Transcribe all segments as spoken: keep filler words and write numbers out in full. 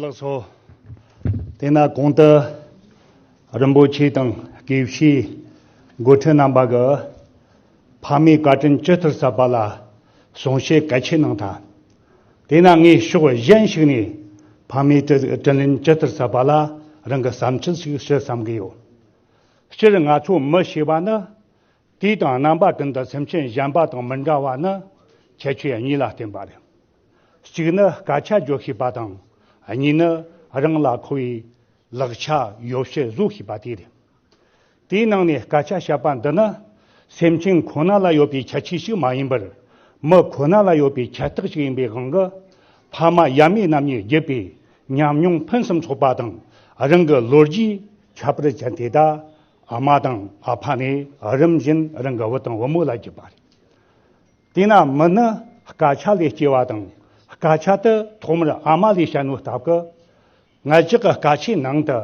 ལགས་སོ། དེས་ན་གོང་དུ་རིན་པོ་ཆེ་དང་དགེ་བཤེས་འགོ་ཁྲིད་རྣམ་པ་གིས་ཕ་མའི་བཀའ་དྲིན་ཇི་ལྟར་གསབ་པ་ལ་གསུང་བཤད་གལ་ཆེ་གནང་ཐལ། དེས་ན་ངས་ཕྱོགས་གཞན་ཞིག་ནས་ཕ་མའི་དྲིན་དྲིན་ལན་ཇི་ལྟར་གསབ་པ་ལ་རང་གི་བསམ་ཚུལ་ཞིག་ཞུ་བསམ་གི་ཡོད། སྤྱིར་ང་ཚོ་མི་ཞེས་པ་ནི། དུས་དང་རྣམ་པ་ཀུན་ཏུ་སེམས་ཅན་གཞན་པ་དང་མི་འདྲ་བ་ནི་ཁྱད་ཆོས་གཉིས་ལ་བརྟེན་པ་རེད། གཅིག་ནི་སྐད་ཆ་བརྗོད་ཤེས་པ་དང་། གཉིས་ནི་རང་ལ་མཁོ་བའི་ལག་ཆ་ཡོ་བྱད་བཟོ་ཤེས་པ་དེ་རེད། དེའི་ནང་ནས་སྐད་ཆ་བཤད་པ་འདི་ནི་སེམས་ཅན་ཁོ་ན་ལ་ཡོད་པའི་ཁྱད་ཆོས་ཤིག་མ་ཡིན་པར། མི་ཁོ་ན་ལ་ཡོད་པའི་ཁྱད་རྟགས་ཤིག་ཡིན་པའི་དབང་གིས། ཕ་མ་ཡབ་མེས་རྣམ་གཉིས་བརྒྱུད་པའི་ཉམས་མྱོང་ཕུན་སུམ་ཚོགས་པ་དང་། རང་གི་ལོ་རྒྱུས་ཁྱད་པར་ཅན་དེ་དག་ཨ་མ་དང་ཨ་ཕ་ནས་རིམ་བཞིན་རང་གི་བུ་དང་བུ་མོ་ལ་བརྒྱུད་པ་རེད། དེས་ན་མི་ནི་སྐད་ཆ་ལས་སྐྱེ་བ་དང་། སྐད་ཆ་དེ་ཐོག་མར་ཨ་མ་ལས་བཤད་ནོ་སྟབས་ཀྱིས། ང་ཅག་གི་སྐད་ཆའི་ནང་དུ་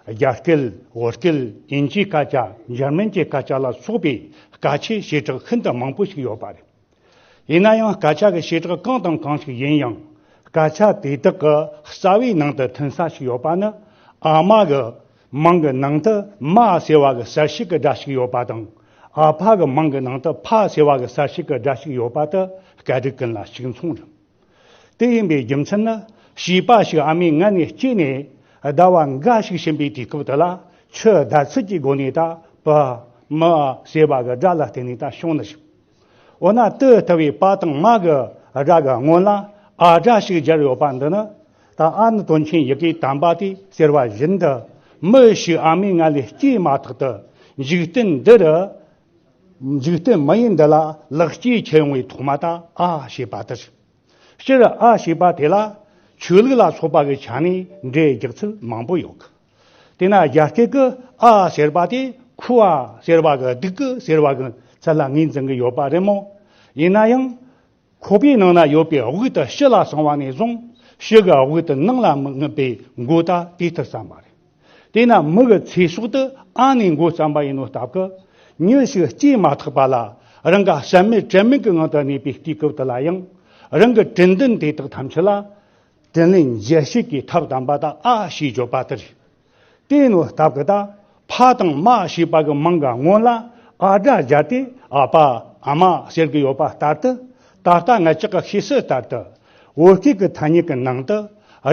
རྒྱ་སྐད། བོད་སྐད། དབྱིན་ཇིའི་སྐད་ཆ། འཇར་མན་གྱི་སྐད་ཆ་ལ་སོགས་པའི་སྐད་ཆའི་བྱེ་བྲག་ཤིན་ཏུ་མང་པོ་ཞིག་ཡོད་པ་རེད། ཡིན་ན་ཡང་སྐད་ཆ་གི་བྱེ་བྲག་གང་དང་གང་ཞིག་ཡིན་ཡང་། སྐད་ཆ་དེ་དག་གི་རྩ་བའི་ནང་དུ་ཐོན་ས་ཞིག་ཡོད་པ་ནི། ཨ་མ་གི་མིང་གི་ནང་དུ་མ་ཟེར་བ་གི་གསལ་བྱེད་ཀྱི་སྒྲ་ཞིག་ཡོད་པ་དང་། ཨ་ཕ་གི་མིང་གི་ནང་དུ་ཕ་ཟེར་བ་གི་གསལ་བྱེད་ཀྱི་སྒྲ་ཞིག་ཡོད་པ་དེ་སྐད་རིགས་ཀུན་ལ་གཅིག་མཚུངས་རེད། དེ་ཡིན་པའི་རྒྱུ་མཚན་ནི། བྱིས་པ་ཞིག་ཨ་མའི་མངལ་ནས་སྐྱེས་ནས་ཟླ་བ་འགའ་ཞིག་ཕྱིན་པའི་དུས་སྐབས་དེ་ལ། ཆུ་བརྡར་ཚད་ཀྱི་སྒོ་ནས་ད་པ་མ་ཟེར་བ་གི་སྒྲ་ལ་བརྟེན་ནས་ད་བྱུང་ནི་ཞིག་འོ་ན་དེ་ལྟ་བུའི་པ་དང་མ་གི་སྒྲ་གི་སྔོན་ལ་ཨ་སྒྲ་ཞིག་སྦྱར་ཡོད་པ་འདི་ནི། ད་ཨ་ནི་དོན་ཆེན་ཡི་གེ་དམ་པ་དེས་ཟེར་བ་བཞིན་དུ། མི་ཞིག་ཨ་མའི་མངལ་ལས་སྐྱེས་མ་ཐག་ཏུ། འཇིག་རྟེན་འདི་རུ། འཇིག་རྟེན་མི་ཡུལ་འདི་ལ་ལེགས་སྐྱེས་ཁྱེར་ཡོང་བའི་ཐོག་མ་ད་ཨ་ཞེས་པ་དེ་རེད། སྤྱིར་ཨ་ཞེས་པ་དེ་ལ་ཆོས་ལུགས་ལ་སོགས་པ་གི་ཆ་ནས་འགྲེལ་རྒྱག་ཚུལ་མང་པོ་ཡོད་གི། དེས་ན་རྒྱ་སྐད་ཀྱི་ཨ་ཟེར་བ་དེ་ཁུ་བ་ཟེར་བ་གི་སྡུག་གི་ཟེར་བ་གི་ཚུལ་ལ་ངོས་འཛིན་གི་ཡོད་པ་རེད་མོ། ཡིན་ན་ཡང་། ཁོག་པའི་ནང་ན་ཡོད་པའི་དབུགས་དེ་ཕྱི་ལ་སོང་བ་ནས་བཟུང་། ཕྱི་གི་དབུགས་དེ་ནང་ལ་མི་རྔུབ་པའི་མགོ་ད་དེ་ལྟར་བརྩམས་པ་རེད། དེས་ན་མི་གི་ཚེ་སྲོག་དེ་ཨ་ནས་མགོ་བརྩམས་པ་ཡིན་ནོ་སྟབས་ཀྱིས། མྱི་ཞིག་སྐྱེས་མ་ཐག་པ་ལ་རང་ག་བསམ་མེད་དྲན་མེད་ཀྱི་ངང་དུ་གནས་པའི་དུས་སྐབས་དེ་ལ་ཡང་། རང་གི་དྲིན་ལྡན་དེ་དག་ཐམས་ཅད་ལ་དྲིན་ལན་འཇལ་བྱེད་ཀྱི་ཐབས་དམ་པ་དག་ཨ་ཞེས་བརྗོད་པ་དེ་རེད། དེ་ནོ་སྟབས་ཀྱིས་ད་ཕ་དང་མ་ཞེས་པ་གི་མིང་གི་སྔོན་ལ་ཨ་སྒྲ་སྦྱར་ཏེ་ཨ་ཕ་ཨ་མ་ཟེར་གི་ཡོད་པ་ལྟར་དུ། ད་ལྟ་ང་ཅག་གི་ཤེས་གསལ་ལྟར་དུ། བོད་སྐད་ཀྱི་ཐ་སྙད་ཀྱི་ནང་དུ།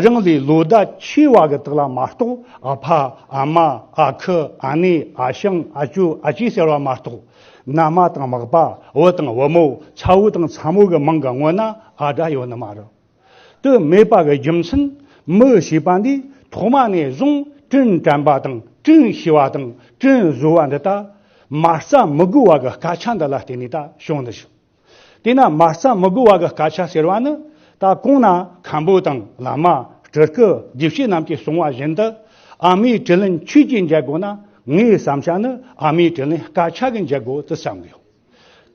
རང་ལས་ལོ་ཟླ་ཆེ་བ་གི་དག་ལ་མ་གཏོགས། ཨ་ཕ་ཨ་མ་ཨ་ཁུ་ཨ་ནེ་ཨ་ཞང་ཨ་ཅོ་ཨ་ཅེ་ཟེར་བ་མ་གཏོགས། མནའ་མ་དང་མག་པ། བུ་དང་བུ་མོ། ཚ་བོ་དང་ཚ་མོ་གི་མིང་གི་སྔོན་ན་ཨ་སྒྲ་ཡོད་ནི་མ་རེད། དེ་མེད་པ་གི་རྒྱུ་མཚན། མི་ཞེས་པ་འདི་ཐོག་མ་ནས་བཟུང་དྲིན་དྲན་པ་དང་དྲིན་ཤེས་པ་དང་དྲིན་གཟོ་བ་འདི་ད། མ་རྩ་མི་དགོས་པ་གི་སྐད་ཆ་འདི་ལ་བརྟེན་ནས་ད་བྱུང་ནི་ཞིག་དེས་ན་མ་རྩ་མི་དགོས་པ་གི་སྐད་ཆ་ཟེར་བ་ནི། ད་གོང་ན་མཁན་པོ་དང་བླ་མ། སྤྲུལ་སྐུ། དགེ་བཤེས་རྣམས་ཀྱིས་གསུངས་པ་བཞིན་དུ། ཨ་མའི་དྲིན་ལན་ཆོས་ཀྱིས་འཇལ་དགོས་ན། ངའི་བསམ་བྱ་ནི་ཨ་མའི་དྲིན་ལན་སྐད་ཆ་གིས་འཇལ་དགོས་ཟེར་བསམ་གི་ཡོད།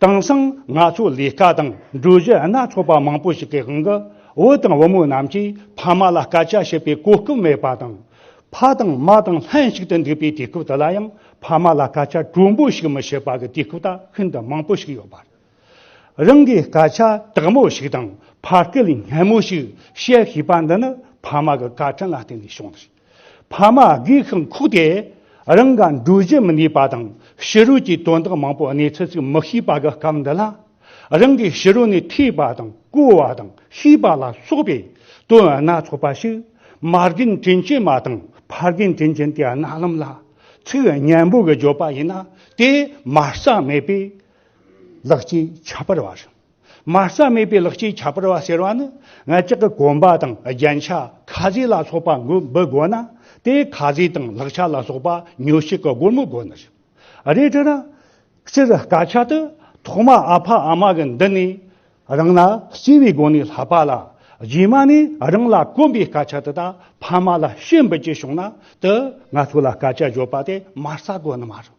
དེང་སང་ང་ཚོ་ལས་ཀ་དང་འགྲུལ་བཞུད་སྣ་ཚོགས་པ་མང་པོ་ཞིག་གི་དབང་གིས། བུ་དང་བུ་མོ་རྣམས་ཀྱིས་ཕ་མ་ལ་སྐད་ཆ་བཤད་པའི་གོ་སྐབས་མེད་པ་དང་། ཕ་དང་མ་དང་ལྷན་ཅིག་ཏུ་འདུག་པའི་དུས་སྐབས་དེ་ལ་ཡང་ཕ་མ་ལ་སྐད་ཆ་དྲང་པོ་ཞིག་མི་བཤད་པ་གི་དུས་སྐབས་ད་ཤིན་ཏུ་མང་པོ་ཞིག་ཡོད་པ་རེད། རང་གིས་སྐད་ཆ་དག་མོ་ཞིག་དང་ཕ་སྐད་སྙན་མོ་ཞིག་བཤད་ཤེས་པ་འདི་ནི་ཕ་མ་གི་བཀའ་དྲིན་ལ་བརྟེན་ནས་བྱུང་ནི་རེད། ཕ་མ་སྒོས་ཤིང་ཁུག་སྟེ་རང་ག་འགྲོ་རྒྱུ་མི་ནུས་པ་དང་ཕྱི་རོལ་གྱི་དོན་དག་མང་པོ་གནས་ཚུལ་ཅིག་མི་ཤེས་པ་གི་སྐབས་འདི་ལ། རང་གིས་ཕྱི་རོལ་ནས་ཐོས་པ་དང་གོ་བ་དང་ཤེས་པ་ལ་སོགས་པའི་དོན་སྣ་ཚོགས་པ་ཞིག་མ་རྒན་དྲིན་ཅན་མ་དང་ཕ་རྒན་དྲིན་ཅན་དེ་རྣ་ལམ་ལ་ཚིག་སྙན་པོ་གི་བརྗོད་པ་ཡིན་ན། དེ་མ་རྩ་མེད་པའི་ལེགས་སྐྱེས་ཁྱད་པར་བ་རེད། མ་རྩ་མེད་པའི་ལེགས་སྐྱེས་ཁྱད་པར་བ་ཟེར་བ་ནི། ང་ཅག་གི་གོན་པ་དང་རྒྱན་ཆ་ཁ་ཟས་ལ་སོགས་པ་འབུལ་དགོས་ན། དེ་ཁ་ཟས་དང་ལག་ཆ་ལ་སོགས་པ་ཉོ་བྱེད་ཀྱི་སྒོར་མོ་དགོས་ནི་རེད། རེད་དྲ་ར། སྤྱིར་སྐད་ཆ་དེ་ཐོག་མ་ཨ་ཕ་ཨ་མ་གི་མདུན་ནས་རང་ལ་གསོས་པའི་སྒོ་ནས་ལྷག་པ་ལ། རྗེས་མ་ནས་རང་ལ་གོམས་པའི་སྐད་ཆ་དེ་དག་ཕ་མ་ལ་བཤད་འབུལ་གྱི་བྱུང་ན། དེ་ང་ཚོ་ལ་སྐད་ཆ་བརྗོད་པ་དེ་མ་རྩ་དགོས་ནི་མ་རེད།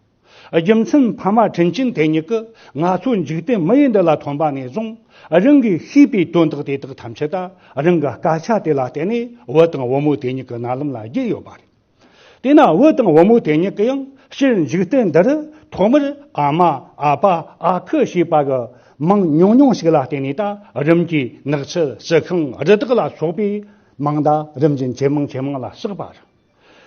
རྒྱུ་མཚན་ཕ་མ་དྲིན་ཅན་དེ་ཉིད་ཀྱིས་ང་ཚོ་འཇིག་རྟེན་མི་ཡུལ་འདི་ལ་ཐོན་པ་ནས་བཟུང་། རང་གིས་ཤེས་པའི་དོན་དག་དེ་དག་ཐམས་ཅད་ད་རང་གི་སྐད་ཆ་དེ་ལ་བརྟེན་ནས་བུ་དང་བུ་མོ་དེ་ཉིད་ཀྱི་རྣ་ལམ་ལ་བརྒྱུད་ཡོད་པ་རེད། དེས་ན་བུ་དང་བུ་མོ་དེ་ཉིད་ཀྱིས་ཡང་སྤྱིར་འཇིག་རྟེན་འདི་རུ་ཐོག་མར་ཨ་མ་ཨ་ཕ་ཨ་ཁུ་ཞེས་པ་གི་མིང་ཉུང་ཉུང་ཞིག་ལ་བརྟེན་ནས། ད་རིམ་གྱིས་ནགས་ཚལ་རྩི་ཤིང་རི་དྭགས་ལ་སོགས་པའི་ མིང་བརྡ་རིམ་བཞིན་ཇེ་མང་ཇེ་མང་ལ་བསགས་པ་རེད།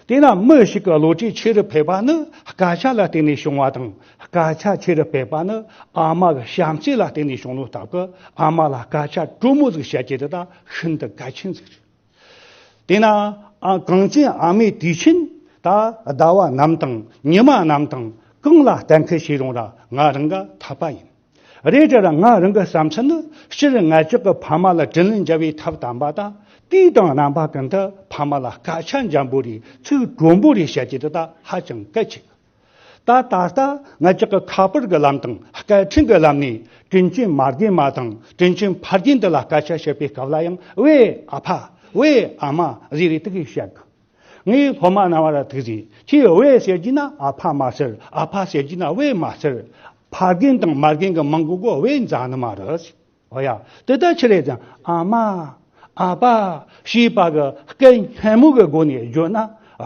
དེས་ན་མི་ཞིག་གི་བློ་གྲོས་ཆེ་རུ་འཕེལ་བ་ནི་སྐད་ཆ་ལ་བརྟེན་ནས་བྱུང་བ་དང་། སྐད་ཆ་ཆེ་རུ་འཕེལ་བ་ནི་ཨ་མ་གི་བྱམས་བརྩེ་ལ་བརྟེན་ནས་བྱུང་ནོ་སྟབས་ཀྱིས། ཨ་མ་ལ་སྐད་ཆ་དྲོན་མོ་ཟིག་བཤད་རྒྱུ་དེ་ད་ཤིན་ཏུ་གལ་ཆེན་ཟིག་རེད། དེས་ན་ཨ་གངས་ཅན་ཨ་མའི་དུས་ཆེན་ད་ཟླ་བ་ནམ་དང་ཉི་མ་ནམ་དང་གང་ལ་གཏན་འཁེལ་བྱས་རུང་ར། ང་རང་གི་འཐད་པ་ཡིན། རེད་དྲ་ར། ང་རང་གི་བསམ་ཚུལ་ནི། སྤྱིར་ང་ཅག་གི་ཕ་མ་ལ་དྲིན་ལན་འཇལ་བའི་ཐབས་དམ་པ་དང་། དུས་དང་རྣམ་པ་ཀུན་ཏུ་ཕ་མ་ལ་སྐད་ཆ་འཇམ་པོ་རེ་ཚིག་དྲོན་པོ་རེ་བཤད་རྒྱུ་དེ་ད་ཧ་ཅང་གལ་ཆེ་གི། ད་ད་ལྟ་ང་ཅག་གི་ཁ་པར་གྱི་ལམ་དང་སྐད་འཕྲིན་གྱི་ལམ་ནས་དྲིན་ཅན་མ་རྒན་མ་དང་དྲིན་ཅན་ཕ་རྒན་དེ་ལ་སྐད་ཆ་བཤད་པའི་སྐབས་ལ་ཡང་། ཝེ་ཨ་ཕ། ཝེ་ཨ་མ་ཟེར་རེ་དེ་གིས་བཤད་གི། ངས་སློབ་མ་རྣམ་པ་ལ་ཐུག་ཟིག་ཁྱེད་ཝེ་ཟེར་རྒྱུ་ན་ཨ་ཕ་མ་ཟེར། ཨ་ཕ་ཟེར་རྒྱུ་ན་ཝེ་མ་ཟེར། ཕ་རྒན་དང་མ་རྒན་གྱི་མིང་གི་མགོ་ཝེ་འཛག་ནི་མ་རེད། འོ་ཡ། དེ་ལྟར་ཆི་རེད་ཟེར་ན། ཨ་མ། ཨ་ཕ། ཞེས་པ་གི་སྐད་སྙན་མོ་གི་སྒོ་ནས་བརྗོད་ན།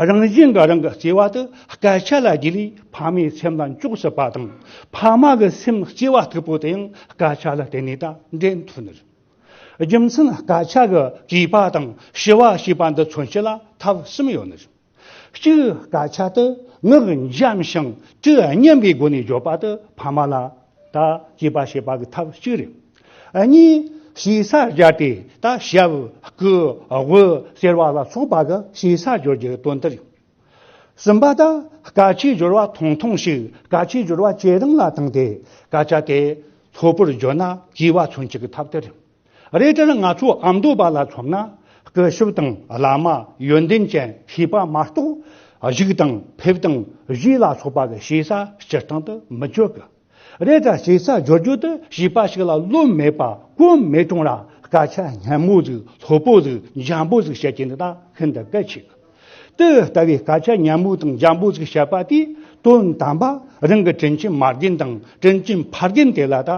རང་བཞིན་གྱིས་རང་གི་བརྩེ་བ་དེ་སྐད་ཆ་ལ་བརྗེས་ལས་ཕ་མའི་སེམས་ལ་འཇོག་སྲིད་པ་དང་། ཕ་མ་གི་སེམས་བརྩེ་བ་མཐུག་པོ་དེ་ཡང་སྐད་ཆ་ལ་བརྟེན་ནས་ད་འདྲེན་ཐུབ་ནི་རེད། རྒྱུ་མཚན་སྐད་ཆ་གི་གུས་པ་དང་ཞི་བ་ཞེས་པ་འདི་མཚོན་བྱེད་ལ་ཐབས་གསུམ་ཡོད་ནི་རེད། གཅིག་སྐད་ཆ་དེ་ངག་འཇམ་ཞིང་དྲི་སྙན་པའི་སྒོ་ནས་བརྗོད་པ་དེ་ཕ་མ་ལ་ད་གུས་པ་བྱེད་པ་གི་ཐབས་གཅིག་རེད། གཉིས་ཞེ་ས་སྦྱར་ཏེ་ད་ཞབས་སྐུ་དབུ་ཟེར་བ་ལ་སོགས་པ་གི་ཞེ་ས་སྦྱོར་རྒྱུ་གི་དོན་དེ་རེད། གསུམ་པ་དེ་སྐད་ཆའི་སྦྱོར་བ་ཐུང་ཐུང་ཞིག་སྐད་ཆའི་སྦྱོར་བ་ཇེ་རིང་ལ་བཏང་སྟེ་སྐད་ཆ་དེ་ལྷོད་པོར་བརྗོད་ན་གུས་པ་མཚོན་བྱེད་ཀྱི་ཐབས་དེ་རེད། རེད་དེ་ང་ཚོ་ཨ་མདོ་པ་ལ་མཚོན་ན་སྐུ་ཞབས་དང་བླ་མ་ཡོན་ཏན་ཅན་ཤེས་པ་མ་གཏོགས་གཞུག་དང་ཕེབས་དང་བཞེས་ལ་སོགས་པ་གི་ཞེ་ས་སྤྱིར་བཏང་དུ་མི་བརྗོད་གི། རེད་ད་ཞེ་ས་སྦྱོར་རྒྱུ་དེ་བྱིས་པ་ཞིག་ལ་རློམ་མེད་པ་གོམས་མེད་རུང་ར་སྐད་ཆ་སྙན་མོ་ཟིག་ལྷོད་པོ་ཟིག་འཇམ་པོ་ཟིག་བཤད་རྒྱུ་འདི་ད་ཤིན་ཏུ་གལ་ཆེ་གི། དེ་ལྟ་བུའི་སྐད་ཆ་སྙན་མོ་དང་འཇམ་པོ་ཟིག་བཤད་པ་དེས་དོན་དམ་པ་རང་གི་དྲིན་ཅན་མ་རྒན་དང་དྲིན་ཅན་ཕ་རྒན་དེ་ལ་ད་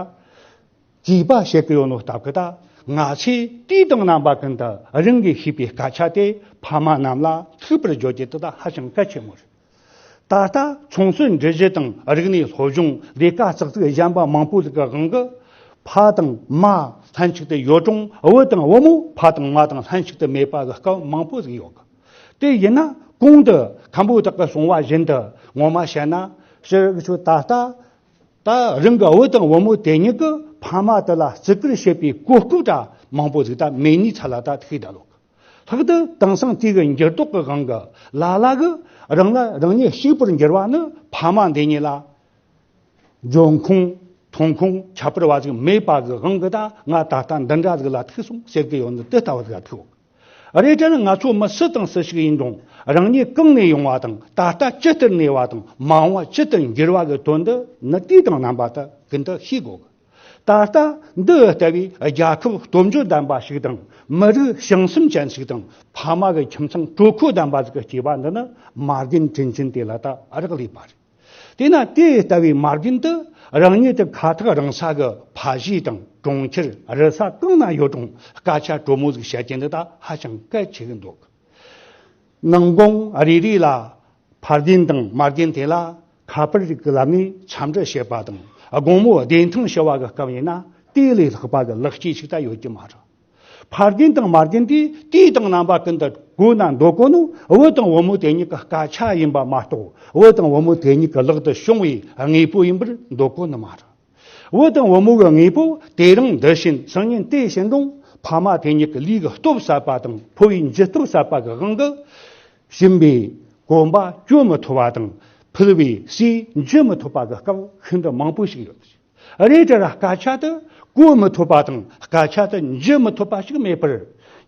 གུས་པ་བྱེད་ཀྱི་ཡོད་ནོ་སྟབས་ཀྱིས་ད་ང་ཚོས་དུས་དང་རྣམ་པ་ཀུན་ཏུ་རང་གིས་ཤེས་པའི་སྐད་ཆ་དེ་ཕ་མ་རྣམས་ལ་ཐུག་པར་བརྗོད་རྒྱུ་དེ་ད་ཧ་ཅང་གལ་ཆེན་མོ་རེད། ད་ལྟ་ཚོང་སྲོལ་འབྲི་གཞི་དང་རིག་གནས་སློབ་སྦྱོང་ལས་ཀ་ཙག་ཙིག་གཞན་པ་མང་པོ་ཟིག་གི་དབང་གིས་ཕ་དང་མ་ལྷན་ཅིག་ཏུ་ཡོད་རུང་བུ་དང་བུ་མོ་ཕ་དང་མ་དང་ལྷན་ཅིག་ཏུ་མེད་པ་གི་སྐབས་མང་པོ་ཟིག་ཡོད་གི། དེ་ཡིན་ན་གོང་དུ་མཁན་པོ་དག་གིས་གསུངས་པ་བཞིན་དུ་ངོ་མ་བཤད་ན་ཕྱིར་ཆོས་ད་ལྟ་ད་རང་གི་བུ་དང་བུ་མོ་དེ་གཉིས་ཀྱིས་ཕ་མ་དེ་ལ་བརྩི་བཀུར་བྱེད་པའི་གོ་སྐབས་འདྲ་མང་པོ་ཟིག་ད་མེད་ནི་ཚ་ལ་ད་ཐུག་ད་ལོག་ལྷག་ཏུ་དེང་སང་དུས་ཀྱི་འགྱུར་ལྡོག་གི་དབང་གིས་ལ་ལ་གིས་རང་ལ་རང་ཉིད་གཅིག་པུར་འགྱུར་བ་ནི་ཕ་མ་འདི་གཉིས་ལ་འབྱུང་ཁུངས་ཐོན་ཁུངས་ཁྱད་པར་བ་ཟིག་མེད་པ་གི་དབང་གིས་ད་ང་ད་ལྟ་འདི་འདྲ་ཟིག་ལ་ཐུག་སོང་ཟེར་གི་ཡོད་ནི་དེ་ལྟ་བུ་ཟིག་ལ་ཐུག་ཡོད། རེད་དྲ་ང་ཚོ་མི་སུ་དང་སུ་ཞིག་ཡིན་རུང་རང་ཉིད་གང་ནས་ཡོང་བ་དང་ད་ལྟ་ཇི་ལྟར་གནས་པ་དང་མ་འོངས་པ་ཇི་ལྟར་འགྱུར་བ་གི་དོན་འདི་ནི་དུས་དང་རྣམ་པ་དག་གི་འདི་ཤེས་དགོས་གི། ད་ལྟ་འདི་ལྟ་བུའི་རྒྱལ་ཁབ་སྟོབས་འབྱོར་ལྡན་པ་ཞིག་དང་མི་རིགས་བྱང་སེམས་ཅན་ཞིག་དང་ཕ་མ་གི་ཁྱིམ་ཚང་དྲོད་ཁོལ་ལྡན་པ་ཞིག་གི་སྐྱེས་པ་འདི་ནི་མ་རྒན་དྲིན་ཅན་དེ་ལ་ད་རག་ལས་པ་རེད། དེས་ན་དེ་ལྟ་བུའི་མ་རྒན་དེ་རང་ཉིད་དུ་ཁ་ཐག་རིང་ས་གི་ཕ་གཞིས་དང་གྲོང་ཁྱེར་རི་ས་གང་ན་ཡོད་རུང་སྐད་ཆ་དྲོན་མོ་ཟིག་བཤད་རྒྱུ་འདི་ད་ཧ་ཅང་གལ་ཆེ་གི་འདུག་ནང་དགོན་རེ་རེ་ལ་ཕ་རྒན་དང་མ་རྒན་དེ་ལ་ཁ་པར་རིགས་ཀྱི་ལམ་ནས་འཚམས་འདྲི་བྱེད་པ་དང་དགོང་མོ་བདེ་ཐང་ཞུ་བ་གི་སྐབས་ཡིན་ན་དེ་ལས་ལྷག་པ་གི་ལེགས་སྐྱེས་ཤིག་ད་ཡོད་ཀྱི་མ་རེད། ཕ་རྒན་དང་མ་རྒན་དེ་དུས་དང་རྣམ་པ་ཀུན་ཏུ་གོ་ན་འདོད་གོ་ནོ་བུ་དང་བུ་མོ་དེ་གཉིས་ཀྱི་སྐད་ཆ་ཡིན་པ་མ་གཏོགས་བུ་དང་བུ་མོ་དེ་གཉིས་ཀྱི་ལག་ཏུ་བྱུང་བའི་དངོས་པོ་ཡིན་པར་འདོད་གོ་ནི་མ་རེད། བུ་དང་བུ་མོ་གི་དངོས་པོ་དེ་རིང་འདི་བྱིན་སང་ཉིན་དེ་བྱིན་རུང་ཕ་མ་དེ་གཉིས་ཀྱི་ལུས་ཀྱི་སྟོབས་ཟད་པ་དང་ཕོ་བའི་འཇུ་སྟོབས་ཟད་པ་གི་དབང་གིས་བྱིན་པའི་གོམ་པ་གཅོད་མི་ཐུབ་པ་དང་ཕུལ་བའི་ཟས་འཇུ་མི་ཐུབ་པ་གི་སྐབས་ཤིན་ཏུ་མང་པོ་ཞིག་ཡོད། རེད་དྲ་ར་སྐད་ཆ་དེ་གོ་མི་ཐུབ་པ་དང་སྐད་ཆ་དེ་འཇུ་མི་ཐུབ་པ་ཞིག་མེད་པར་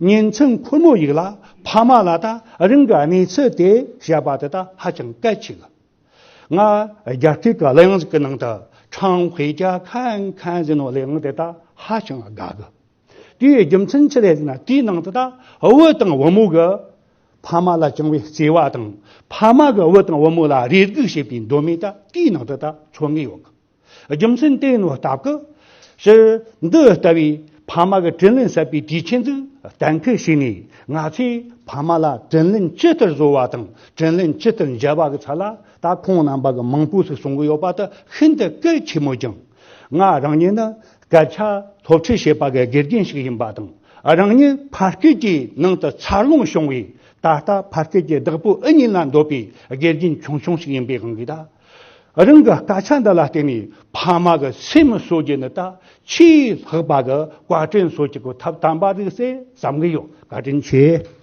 ཉིན་མཚན་ཁོར་མོ་ཡིག་ལ་ཕ་མ་ལ་ད་རང་གི་གནས་ཚུལ་དེ་བཤད་པ་དེ་ད་ཧ་ཅང་གལ་ཆེ་གི། ང་རྒྱ་སྐད་ཀྱི་གླུ་དབྱངས་ཟིག་གི་ནང་དུ་ཁྲང་ཧུའེ་ཅ་ཁན་ཁན་ཟེར་ནོ་གླུ་དབྱངས་དེ་ད་ཧ་ཅང་དགའ་གི། དེའི་རྒྱུ་མཚན་ཅི་རེད་ཟེར་ན་དེའི་ནང་དུ་ད་བུ་དང་བུ་མོ་གི་ཕ་མ་ལ་བཅངས་པའི་བརྩེ་བ་དང་ཕ་མ་གི་བུ་དང་བུ་མོ་ལ་རེ་སྒུག་བྱེད་པའི་འདོད་མོས་ད་དེའི་ནང་དུ་ད་མཚོན་གི་ཡོད་གི། རྒྱུ་མཚན་དེ་ནོ་སྟབས་ཀྱིས་ཕྱིར་འདི་ལྟ་བུའི་ཕ་མ་གི་དྲིན་ལན་གསབ་པའི་དུས་ཆེན་ཟིག་གཏན་འཁེལ་བྱས་ནས་ང་ཚོས་ཕ་མ་ལ་དྲིན་ལན་ཇི་ལྟར་གཟོ་བ་དང་དྲིན་ལན་ཇི་ལྟར་འཇལ་བ་གི་ཚད་ལ་ད་ཁོང་རྣམ་པ་གི་མང་པོ་ཞིག་གསུང་གི་ཡོད་པ་དེ་ཤིན་ཏུ་གལ་ཆེན་མོ་ཅིང་། ང་རང་ཉིད་ནི་སྐད་ཆ་སློབ་ཁྲིད་བྱེད་པ་གི་དགེ་རྒན་ཞིག་ཡིན་པ་དང་ རང་ཉིད་ཕ་སྐད་ཀྱི་ནང་དུ་འཚར་ལོངས་བྱུང་བའི་ད་ལྟ་ཕ་སྐད་ཀྱི་བདག་པོ་ཨུ་གཉིས་ལ་འདོད་པའི་དགེ་རྒན་ཆུང་ཆུང་ཞིག་ཡིན་པའི་དབང་གིས་ད། རང་གི་སྐད་ཆ་འདི་ལ་བརྟེན་ནས་ཕ་མ་གི་སེམས་གསོ་རྒྱུ་ནི་ད་ཆེས་ལྷག་པ་གི་བཀའ་དྲིན་གསོ་རྒྱུ་གི་ཐབས་དམ་པ་རེད་ཟེར་བསམ་གི་ཡོད། བཀའ་དྲིན་ཆེ།